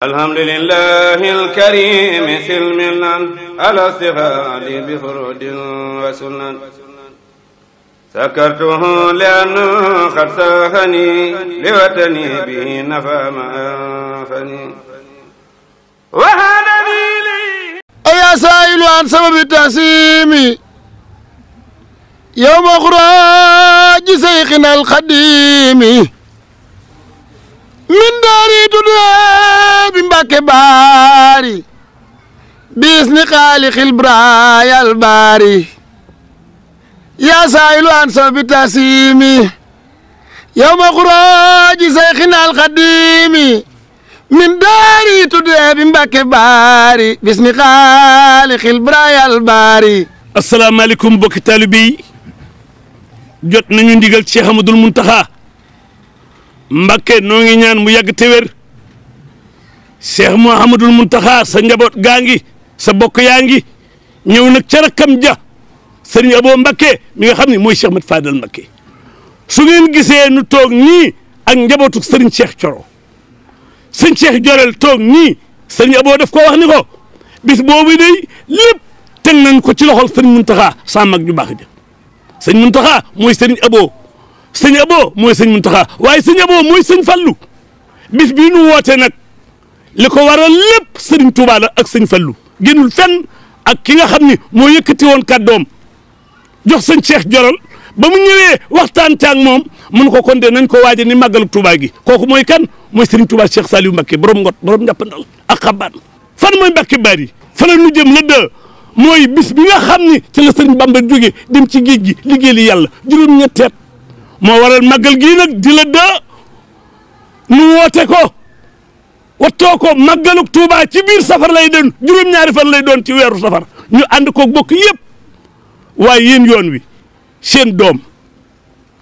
alhamdulillahi alkarim silmilan ala sihadi bi furudin wa sunan sakartuhu lianna qad sahani liwatani bihi nafa ma anfani wa hadani li ya sailu an sababi tasimi yawma khuraj saykhina alqadimi min daari tudde bi Mbàkke baari bisni xaalixil braayal baari yaa saayilu an sababi tasimi yawma xuraaji sayxinal xadimi min daari tudde bi Mbàkke baari bisni xaalixil braayal baari. asalaamaaleykum mbokki taalibe yi jot nañu ndigal Cheikh Ahmadoul Mountakha Mbakke noo ngi ñaan mu yàgg te wér Cheikh Mouhamadoul Mountakha sa njaboot gaa ngi sa bokk yaa ngi ñëw nag ca rakkam ja Serigne Abo Mbakke mi nga xam ne mooy Cheikh Mat Fadal Mbakke su ngeen gisee nu toog nii ak njabootu Serigne Cheikh Thioro sëñ Cheikh Jorel toog nii Serigne Abo daf ko wax ni ko bis boobu day lépp teg nañ ko ci loxol Serigne Mountakha sa mag ju baax ja sëñ Mountakha mooy Serigne Abo sëñ Abo mooy sëñ Mountakha waaye sëñ Abo mooy sëñ Fallu bis bii nu woote nag li ko waral lépp sëriñ Touba la ak sëñ Fallu génnul fenn ak ki nga xam ni moo yëkkati woon kàddoom jox sëñ Cheikh Jorol ba mu ñëwee waxtaan caag moom mun ko kon de nañ ko waaje ni màggalu Touba gi kooku mooy kan mooy sëriñ Touba Cheikh Saliou Mbacké borom ngot borom njàppandal ak xabaan fan mooy Mbacké Bari fan la nu jëm la dë mooy bis bi nga xam ni ci la sëriñ Bamba jóge dem ci géej gi liggéey li yàlla juróom-ñetteet moo waral màggal gii nag di la dë nu woote ko wattoo ko màggaluk Touba ci biir safar lay doon juróom-ñaari fan lay doon ci weeru safar ñu ànd ko bokk yëpp waaye yéen yoon wi seen doom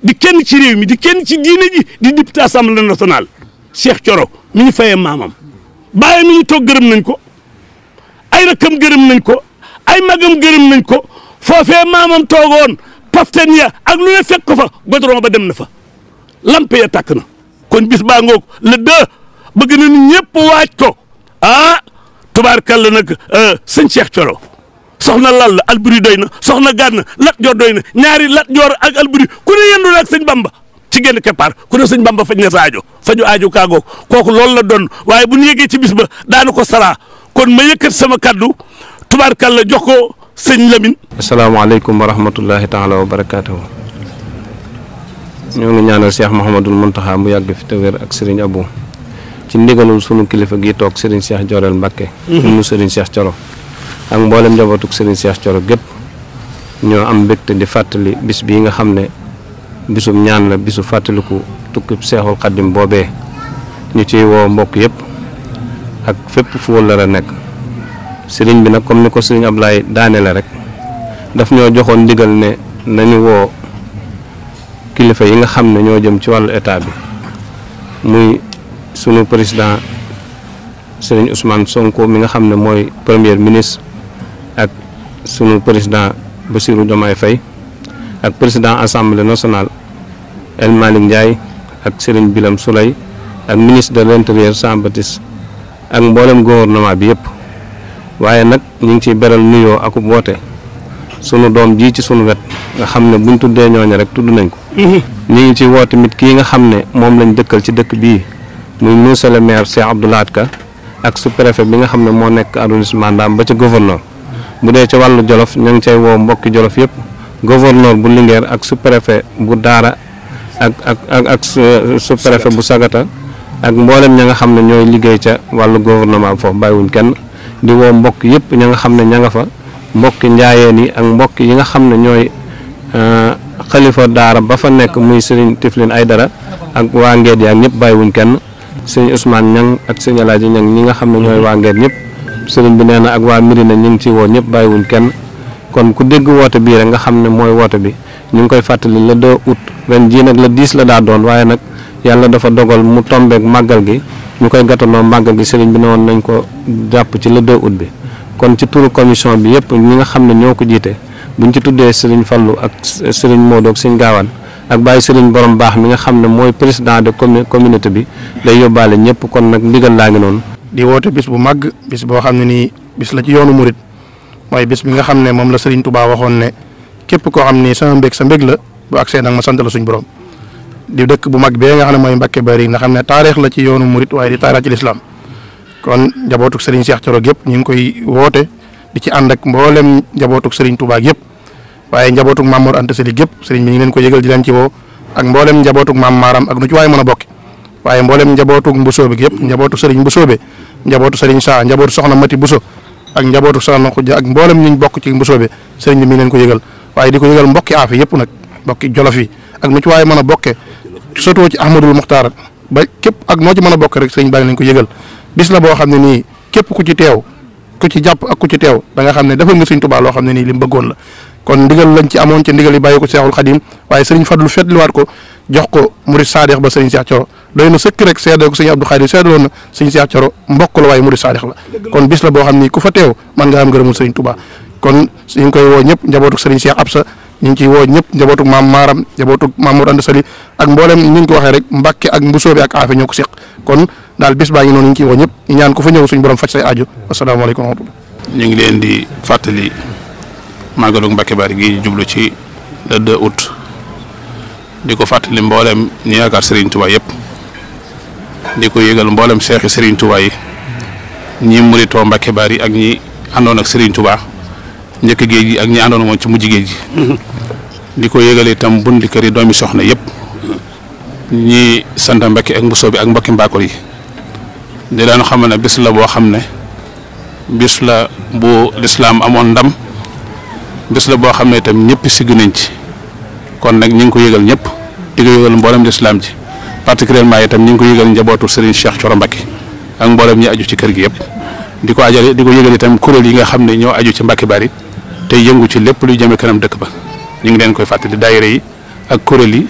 di kenn ci réew mi di kenn ci diine ji di député assemblée nationale Cheikh Thioro mi ñu fayee maamam bàyyi mi ñu toog gërëm nañ ko ay rakkam gërëm nañ ko ay magam gërëm nañ ko foofee maamam toogoon paften ya ak lu ne fekk ko fa godron ba dem na fa lamp ya tàkk na kon bis baa ngoog le deux bëgg nañu ñëpp waaj ko ah tubaarkàlla nag sëñ Cheikh Thioro soxna lal la alburi doy na soxna gànn lat joor doy na ñaari lat joor ak alburi ku ne yendu ak sëñ Bamba ci genn keppaar ku ne sëñ Bamba faj na sa aajo faju aajo kaagoog kooku loolu la doon waaye bu ñu yeggee ci bis ba daanu ko saraa kon ma yëkkat sama kaddu tubaarkàlla jox ko sëñ Lamine. asalaamaaleykum wa rahmatullahi taala wa barakaatuhu. ñoo ngi ñaanal Cheikh Mouhamadoul Mountakha mu yàgg fi te wér ak Serigne Abou ci ndigalul sunu kilifa gi toog Serigne Cheikh Jorel Mbacké. mu Serigne Cheikh Thioro ak mboolem njabootuk Serigne Cheikh Thioro gépp ñoo am mbégte di fàttali bis bii nga xam ne bisum ñaan la bisu fàttaliku tukki Seexul Xaddim boobee ñu ciy woo mbokk yëpp ak fépp fu wëllëre nekk. sëriñ bi nag comme ni ko sëriñ Ablaye daane la rek daf ñoo joxoon ndigal ne nañu woo kilifa yi nga xam ne ñoo jëm ci wàllu état bi muy sunu président sëriñ Ousmane Sonko mi nga xam ne mooy premier ministre ak sunu président Bassirou Diomaye Faye ak président assemblée nationale El Malick Ndiaye ak sëriñ Bilam Souley ak ministre de l'intérieur Jean-Baptiste ak mboolem gouvernement bi yëpp. waaye nag ñu ngi ciy beral nuyoo ak woote sunu doom ji ci sunu wet nga xam ne buñ tuddee ñooñu rek tudd nañ ko. ñu ngi ciy woote mit kii nga xam ne moom lañ dëkkal ci dëkk bii muy monsieur le maire Cheikh Abdou Lahad Ka ak sous-préfet bi nga xam ne moo nekk arrondissement Ndam ba ca gouverneur bu dee ca wàllu Jolof ña ngi cay woo mbokki Jolof yëpp gouverneur bu Linguère ak sous-préfet bu Daara ak sous-préfet bu Sagata ak mboolem ña nga xam ne ñooy liggéey ca wàllu gouvernement foofu bàyyiwuñ kenn. di woo mbokk yëpp ña nga xam ne ña nga fa mbokki njaayeen yi ak mbokk yi nga xam ne ñooy xalifa daara ba fa nekk muy sëriñ Tiflin Aydara ak waa Ngeet yi ak ñëpp bàyyiwuñ kenn sëriñ Ousmane Ñang ak sëriñ Alaaji Ñang ñi nga xam ne ñooy waa Ngeet ñëpp sëriñ bi nee na ak waa Mirina ñu ngi ci woo ñëpp bàyyiwuñ kenn kon ku dégg woote bii rek nga xam ne mooy woote bi ñu ngi koy fàttali le 2 août ren jii nag le 10 la daa doon waaye nag yàlla dafa dogal mu tombeek màggal gi ñu koy gàttanoo màggal gi sëriñ bi ne woon nañ ko jàpp ci le 2 août bi kon ci turu commission bi yëpp ñi nga xam ne ñoo ko jiite buñ ci tuddee sëriñ Fallu ak sëriñ Modou ak sëriñ Gaawaan ak bàyyi sëriñ borom baax mi nga xam ne mooy président de communauté bi day yóbbaale ñëpp kon nag ndigal laa ngi noonu di woote bis bu màgg bis boo xam ne nii bis la ci yoonu murit mooy bis bi nga xam ne moom la Serigne Touba waxoon ne képp koo xam ni sama mbég sa mbég la bu agsee nag ma sant la suñ borom di dëkk bu mag bee nga xam ne mooy Mbacke Bari nga xam ne taarix la ci yoonu murit waaye di taarix ci lislaam kon njabootuk Serigne Cheikh Thioro gépp ñu ngi koy woote di ci ànd ak mboolem njabootuk Serigne Touba gépp waaye njabootuk Maam Mor Anta Sali gépp Serigne bi ñu ngi leen ko yëgal di leen ci woo ak mboolem njabootuk Maam Maaram ak nu ci waay mën a bokk waaye mboolem njabootuk Mbusoobe gépp njabootuk Serigne Mbusoobe njabootu Serigne Saa njabootu Soxna Mati Buso ak njabootu Soxna Xujja ak mboolem ñu bokk ci Mbusoobe Serigne bi mi ngi leen ko yëgal waaye di ko yëgal mbokki aafe yëpp nag mbokki Jolof yi ak nu ci waay mën a bokke surtout ci Ahmadul Muxtaar ba képp ak noo ci mën a bokk rek Serigne baa ngi leen ko yëgal bis la boo xam ne nii képp ku ci teew ku ci jàpp ak ku ci teew da nga xam ne defal nga Serigne Touba loo xam ne nii li mu bëggoon la kon ndigal lañ ci amoon ci ndigal yi bàyyi ko Seexul Xadim waaye Serigne Fadlu fetliwaat ko jox ko murid saadix ba Serigne Cheikh Thioro doy na sëkk rek seedal ko Serigne Abdou Khadir seedaloon na Serigne Cheikh Thioro mbokk la waaye murid saadix la kon bis la boo xam ni ku fa teew man nga am ngërëmul Serigne Touba kon ñu ngi koy woo ñëpp njabootuk Serigne Cheikh Absa ñu ngi ciy woo ñëpp njabootuk Maam Maaram njabootuk Maam Mor Anta Sali ak mboolem ni ñu ko waxee rek Mbàkke ak Mbusoobe ak Aafe ñoo ko seq kon daal bis baa ngi noonu ñu ngi ciy woo ñëpp ñu ñaan ko fa ñëw suñu borom faj say aajo asalaamaaleykum wa rahmatulah. ñu ngi leen di fàttali màggalu Mbacke Bari gi jublu ci le 2 août di ko fàttali mboolem ñi yaakaar Serigne Touba yëpp di ko yëgal mboolem seexi Serigne Touba yi ñi muritoo Mbacke Bari ak ñi àndoon ak Serigne Touba njëkk géej gi ak ñi àndoon moom ci mujj géej gi di ko yëgal itam bundi kër yi doomi soxna yëpp ñi sant Mbacke ak Mbusoobe ak mbokki Mbakol yi di leen xamal ne bis la boo xam ne bis la bu lislaam amoon ndam bis la boo xam ne itam ñëpp sigg nañ ci kon nag ñu ngi ko yëgal ñëpp di ko yëgal mboolem lislaam ji particulièrement itam ñu ngi ko yëgal njabootu Serigne Cheikh Thioro Mbacke ak mboolem ñi aju ci kër gi yëpp di ko yëgal itam kuréel yi nga xam ne ñoo aju ci Mbacke Bari te yëngu ci lépp luy jëme kanam dëkk ba ñu ngi leen koy fàttali daayira yi ak kuréel yi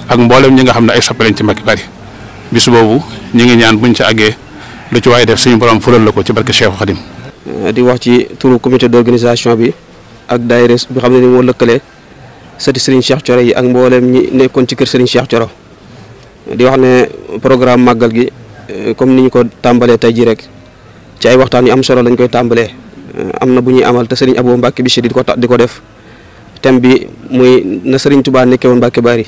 ak mboolem ñi nga xam ne ay soppe lañ ci Mbacke Bari bis boobu ñu ngi ñaan buñ ci àggee lu ci waaye def suñu borom fulal la ko ci barke Cheikh Khadim di wax ci turu comité d'organisation bi ak daayira bi xam ne ni moo lëkkale sëti Serigne Cheikh Thioro yi ak mboolem ñi nekkoon ci kër Serigne Cheikh Thioro di wax ne programme màggal gi comme ni ñu ko tàmbalee tey jii rek ci ay waxtaan yu am solo lañ koy tàmbalee am na bu ñuy amal te Serigne Abou Mbacke Bichri di ko def thème bi muy na Serigne Touba nekkee woon Mbacke Bari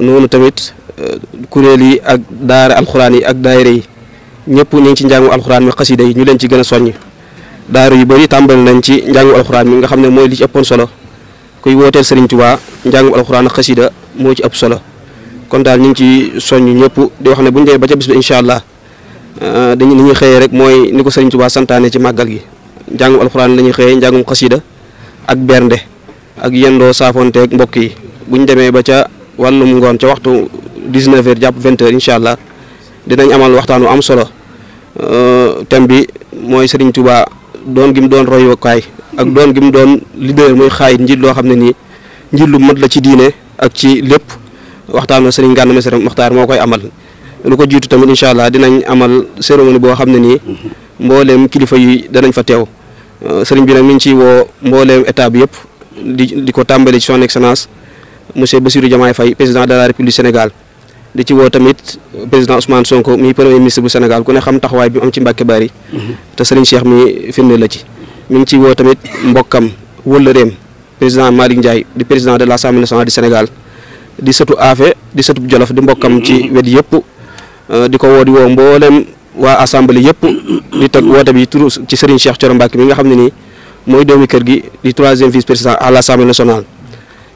noonu tamit kuréel yi ak daara alxuraan yi ak daayira yi ñëpp ñu ngi ci njàngu alxuraan mi xasida yi ñu leen ci gën a soññ daara yu bëri tàmbali nañ ci njàngu alxuraan mi nga xam ne mooy li ci ëppoon solo kuy wooteel Serigne Touba njàngu alxuraan ak xasida moo ci ëpp solo kon daal ñu ngi ci soññ ñëpp di wax ne bu ñu demee ba ca bis bi incha allah ni ñuy xëyee rek mooy ni ko Serigne Touba santaane ci màggal gi njàngum alxuraan la ñuy xëyee njàngum xasida ak bernde ak yendoo saafonteeg mbokk yi bu ñu demee ba ca wàllum ngoon ca waxtu 19h jàpp 20h incha allah dinañ amal waxtaan wu am solo thème bi mooy Serigne Touba doon gi mu doon royukaay ak doon gi mu doon leader muy xaayit njiit loo xam ne nii njiit lu mat la ci diine ak ci lépp waxtaan wa Serigne Gana Messere Maxtaar moo koy amal lu ko jiitu tamit incha allah dinañ amal cérémonie boo xam ne nii mbooleem kilifa yi danañ fa teew Serigne bi nag mi ngi ciy woo mbooleem état bi yëpp di ko tàmbali ci son excellence monsieur Bassirou Diomaye Faye président de la République du Sénégal di ci woo tamit président Ousmane Sonko mi premier ministre bu Sénégal ku ne xam taxawaay bi mu am ci Mbacke Bari te Serigne Cheikh mi firnde la ci mi ngi ciy woo tamit mbokkam wëllëreem président Malick Ndiaye di président de l'Assemblée nationale du Sénégal di sëtu Afe di sëtu Jolof di mbokkam ci wet yëpp di ko woo di woo mboolem waa assemblée yëpp di teg woote bi turu ci Serigne Cheikh Thioro Mbacke mi nga xam ne nii mooy doomi kër gi di 3e vice-président à l'Assemblée nationale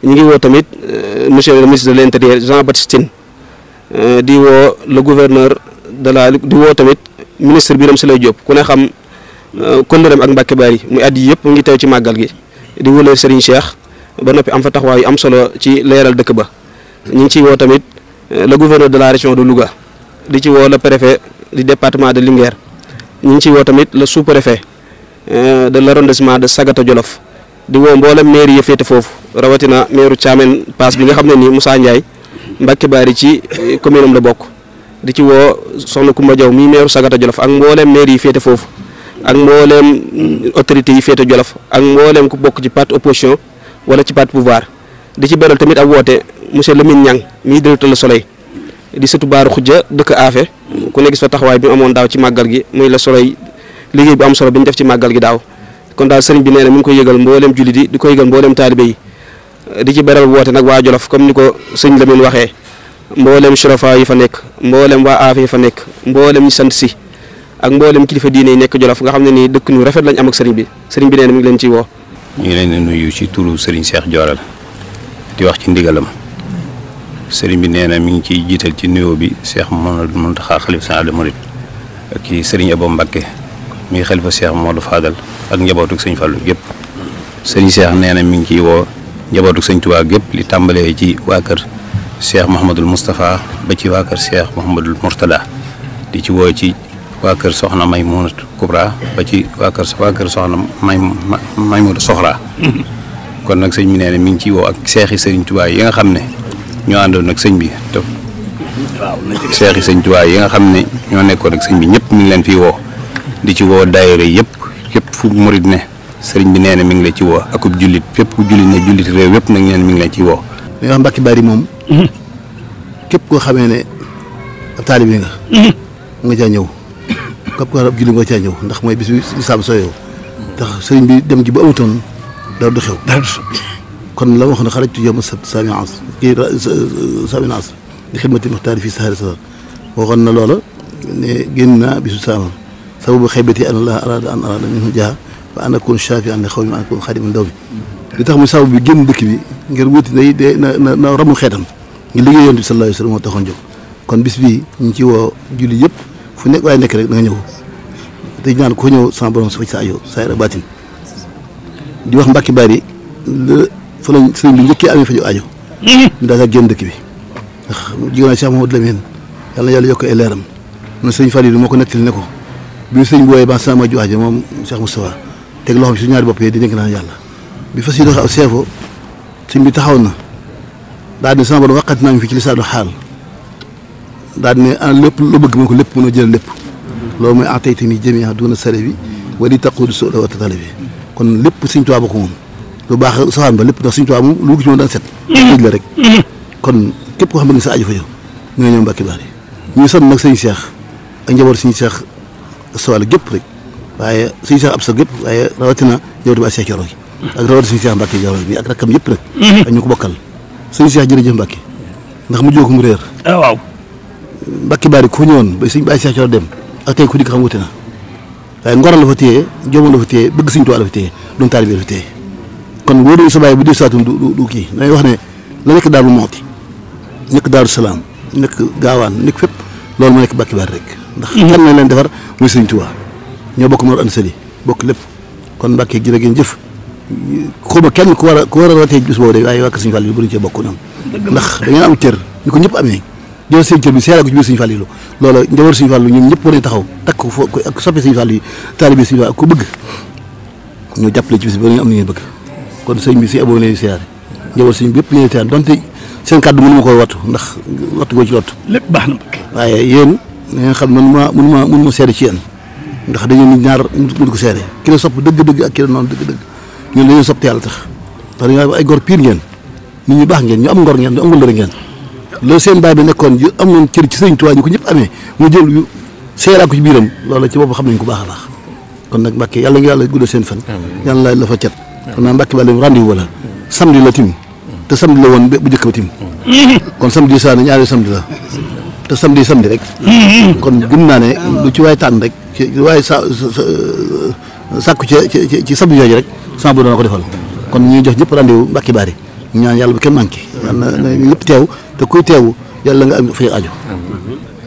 ñu ngi woo tamit monsieur le ministre de l'Intérieur Jean-Baptiste Tine di woo le gouverneur di woo tamit ministre Birame Souleye Diop ku ne xam kóllëreem ak Mbacke Bari muy at yi yëpp mu ngi teew ci màggal gi di wëleel Serigne Cheikh ba noppi am fa taxawaay yu am solo ci leeral dëkk ba ñu ngi ciy woo tamit le gouverneur de la région de Louga di ci woo le préfet du département de Linguère ñu ngi ciy woo tamit le sous-préfet de l'arrondissement de Sagata Jolof di woo mboolem maire yi féete foofu rawatina maire Thiamène Pass bi nga xam ne nii Moussa Ndiaye Mbacke Bari ci commune am la bokk di ci woo soxna Koumba Diaw mi maire Sagata Jolof ak mboolem maire yi féete foofu ak mboolem autorités yi féete Jolof ak mboolem ku bokk ci parti opposition wala ci parti pouvoir di ci beral tamit ab woote monsieur Lamine Niang mii directeur Le Soleil di sëtu Baaru Xujja dëkk Afe ku ne gis fa taxawaay bi mu amoon daaw ci màggal gi muy la soloy liggéey bu am solo bi ñu def ci màggal gi daaw kon daal sëriñ bi nee na mi ngi koy yëgal mboolem jullit yi di ko yëgal mboolem taalibe yi di ci beral woote nag waa Jolof comme ni ko sëñ Lamine waxee mboolem surafa yi fa nekk mboolem waa Afe yi fa nekk mboolem ñi sant si ak mboolem kilifa diine yi nekk Jolof nga xam ne nii dëkk ñu rafet lañ am ak sëriñ bi nee na mi ngi leen ciy woo. ñu ngi leen di nuyu ci turu sëriñ Cheikh Joral di wax ci ndigalam sëriñ bi nee na mi ngi ciy jiital ci nuyoo bi Cheikh Mouhamadou Mountakha xalifa général des mourides ak ci sëriñ Abo Mbacké mi xalifa Cheikh Modou Fadal ak njabootu sëñ Fallou gépp sëriñ Cheikh nee na mi ngi ciy woo njabootu sëñ Touba gépp li tàmbalee ci waa kër Cheikh Mouhamadul Moustapha ba ci waa kër Cheikh Mouhamadul Mourtada di ci woo ci waa kër Soxna Maymunat Kubra ba ci waa kër Soxna Maymunat Soxra kon nag sëñ bi nee na mi ngi ciy woo ak seexi sëriñ Touba yi nga xam ne ñoo àndoon ak sëñ bi te seexi sëñ Touba yi nga xam ne ñoo nekkoon ak sëñ bi ñëpp mi ngi leen fiy woo di ci woo daayira yëpp képp fu murid ne sëriñ bi nee na mi ngi la ci woo akub jullit fépp ku jullit ne jullit réew yëpp nag ñeen mi ngi leen ci woo. li nga wax Mbacke Bari moom képp koo xamee ne ab taalibe nga caa ñëw képp koo xam ab jullit nga caa ñëw ndax mooy bis bi lislaam sooyoo ndax sëriñ bi dem ji bu amutoon dara du xew kon la ma waxoon ne xarajtu yawma sabt saami asr kii saami asr di xidmati muxtaari fii sahari safar waxoon na loola ne génn naa bisu saamam sababu xaybati an allah arada minhu jaa wa an akun shafi'an li xawmi an akun xadiman ndaw bi li tax muy sababu bi génn dëkk bi ngir wuti na ramu xeetam ngir liggéey yonent bi sallallahu alayhi wa sallam moo taxoon jóg kon bis bii ñu ngi ci woo julli yëpp fu nekk waaye nekk rek da nga ñëw te ñaan ko ñëw sama borom su fa ci sa ajo saa yara baatin di wax Mbacke Bari fa lañ sëriñ bi njëkkee amee fa ju ajo ñu daal génn dëkk bi ndax jigéen naa Cheikh Mamadou Lamine yàlla na yàlla yokk ay leeram na sëriñ Fallou moo ko nettali ne ko bi sëriñ bi wooyee ba sama ju ajo moom Cheikh Moustapha teg loxoom ci su ñaari bopp yi di dénk naan yàlla bi fas yi doxe aw seefo sëriñ bi taxaw na daal ne sama borom waqati naa mi fi ci lisaanu xaal daal ne lépp lu bëgg moo ko lépp mënoo jël lépp loolu mooy atayta ni jami'a duna sare bi wali taqudu su'la wa tatale bi kon lépp sëriñ Tuubaa ko moom lu baax safaan ba lépp ndax sëriñ Tuubaa moom lu ko ci moom daan set géej la rek kon képp koo xam ne sa aju fa yow ñu ngi ñëw Mbacke Bari ñu sant nag sëriñ Cheikh ak njaboot sëriñ Cheikh sawal gépp rek waaye sëriñ Cheikh Absa gépp waaye rawatina njabootu ba Cheikh Thioro gi ak rawatina sëriñ Cheikh Mbacke Thioro bi ak rakkam yëpp nag ak ñu ko bokkal sëriñ Cheikh jërëjëf Mbacke ndax mu jóg mu réer waaw Mbacke Bari ku fa ñëwoon ba sëriñ Cheikh Thioro dem ak tey ku dikk xam wuute na waaye ngoral la fa téye jomam la fa téye bëgg sëriñ Tuubaa la fa téye doon taalibe la fa téye kon wóor nañu sa baay bu dee saatu du kii dañuy wax ne la nekk Daaru Muxti nekk Daaru Salaam nekk Gaawaan nekk fépp loolu moo nekk Mbacke Bari rek ndax kan na leen defar muy sëriñ Tuubaa ñoo bokk Mor Anta Sali bokk lépp kon Mbacke jërë ngeen jëf xuma kenn ku war a rawatee bis boobu de waaye waa kër Sëriñ Fallu yu bëri cee bokk ñoom ndax da ngeen am cër ñu ko ñëpp amee jël seen cër bi seera ko ci biir Sëriñ Fallu loola njaboot Sëriñ Fallu ñoom ñëpp war nañ taxaw takk ko foo ak soppe Sëriñ Fallu yi taalibe Sëriñ Fallu ko bëgg ñu jàppale ci bis bi ba ngeen am li ngeen bëgg kon sëñ bi si aboo leen siyaare njaboot sëñ bi yëpp leen siyaare donte seen kàddu mënu ma koy wattu ndax wattu goo ci wattu lépp baax na waaye yéen ngeen xam mënu ma seere ci yéen ndax dañu nit ñaar mënu ko seere ki la sopp dëgg-dëgg ak ki la noonu dëgg-dëgg ñun dañoo sopp te yàlla tax parce que ay gor pire ngeen nit ñu baax ngeen ñu am ngor ngeen ñu am ngor ngeen loolu seen baay bi nekkoon yu am noon cër ci sëñ Tuubaa ñu ko ñëpp amee mu jël yu seeraa ko ci biiram loolu ci bopp xam nañ ko baax a baax kon nag Mbacke yàlla nga yàlla guddal seen fan yàlla la fa cat kon naa Mbacke Bari rendez-vous la samedi la tim te samedi la woon bu njëkk ba tim kon samedi saa ne ñaari samedi la te samedi rek kon gëm naa ne lu ci waay tànn rek ci waaye sàkku ci samedi yooyu rek sama bu doona ko defal kon ñuy jox ñëpp rendez-vous Mbacke Bari ñaan yàlla bu kenn manqué yàlla na ñëpp teew te kuy teewu yàlla nga am fay aju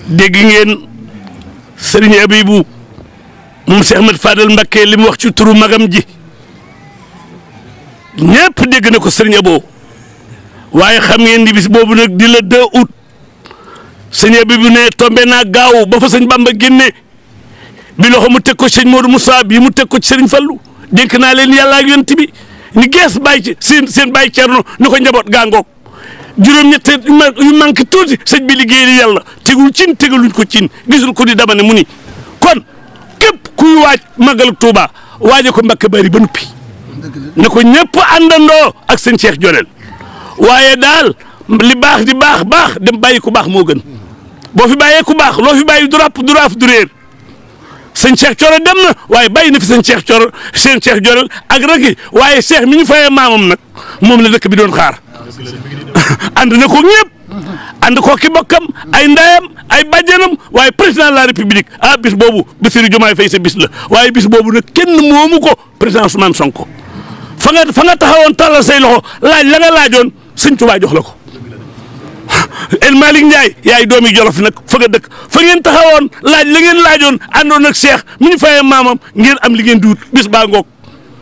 dégg ngeen Serigne Abibou moom Cheikh Ahmed Fadel Mbacke li mu wax ci turu magam ji ñëpp dégg na ko Serigne Abo waaye xam ngeen ni bis boobu nag di la 2 août sëñ Abibou ne tombé naa gaaw ba fa sëñ Bamba génne bi loxo mu teg ko sëñ Modou Moussa bi mu teg ko ci Serigne Fallou dénk naa leen yàlla ak yonent bi ni gees bàyyi ci seen bàyyi Cerno ni ko njaboot gaangoog juróom-ñett yu manqué tuuti sëñ bi liggéey yàlla tegul cin tegaluñ ko cin gisul ko di dama ne mu ni kon képp kuy waaj màggalu Tuuba waaje ko Mbacke Bari ba nuppi ne ko ñëpp àndandoo ak sëñ Cheikh Jorel waaye daal li baax di baax dem bàyyi ko baax moo gën boo fi bàyyee ku baax loo fi bàyyi du ràpp du raaf du réer sëñ Cheikh Thioro dem na waaye bàyyi na fi sëñ Cheikh Thioro seen Cheikh Jorel ak rek waaye Cheikh mi ñu fayee maamam nag moom la dëkk bi doon xaar ànd na ko ñëpp ànd ko ki bokkam ay ndayam ay bàjjenam waaye président de la république bis boobu Bassirou Diomaye Faye sa bis la waaye bis boobu nag kenn moomu ko président Ousmane Sonko fa nga taxawoon tàllal say loxo laaj la nga laajoon sëñ Tuubaa jox la ko El Malick Ndiaye yaay doomi Jolof nag fa nga dëkk fa ngeen taxawoon laaj la ngeen laajoon àndoon ak Cheikh mi ñu fayee maamam ngeen am li ngeen di wut bis baa ngoog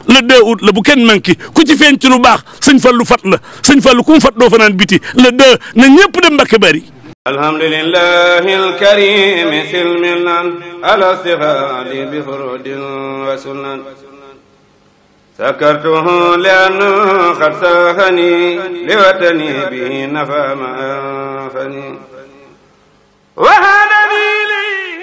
le 2 août la bu kenn manqué ku ci feeñ ci lu baax sëñ Fallu fat la sëñ Fallu ku mu fat doo fa naan biti le 2 na ñëpp dem Mbàkke Bari alhamdulillahi alkarim silmilan ala sihadi bi furudin wa sunan sakartuhu lianna qad sahani liwatani bihi nafa ma anfani wa hadani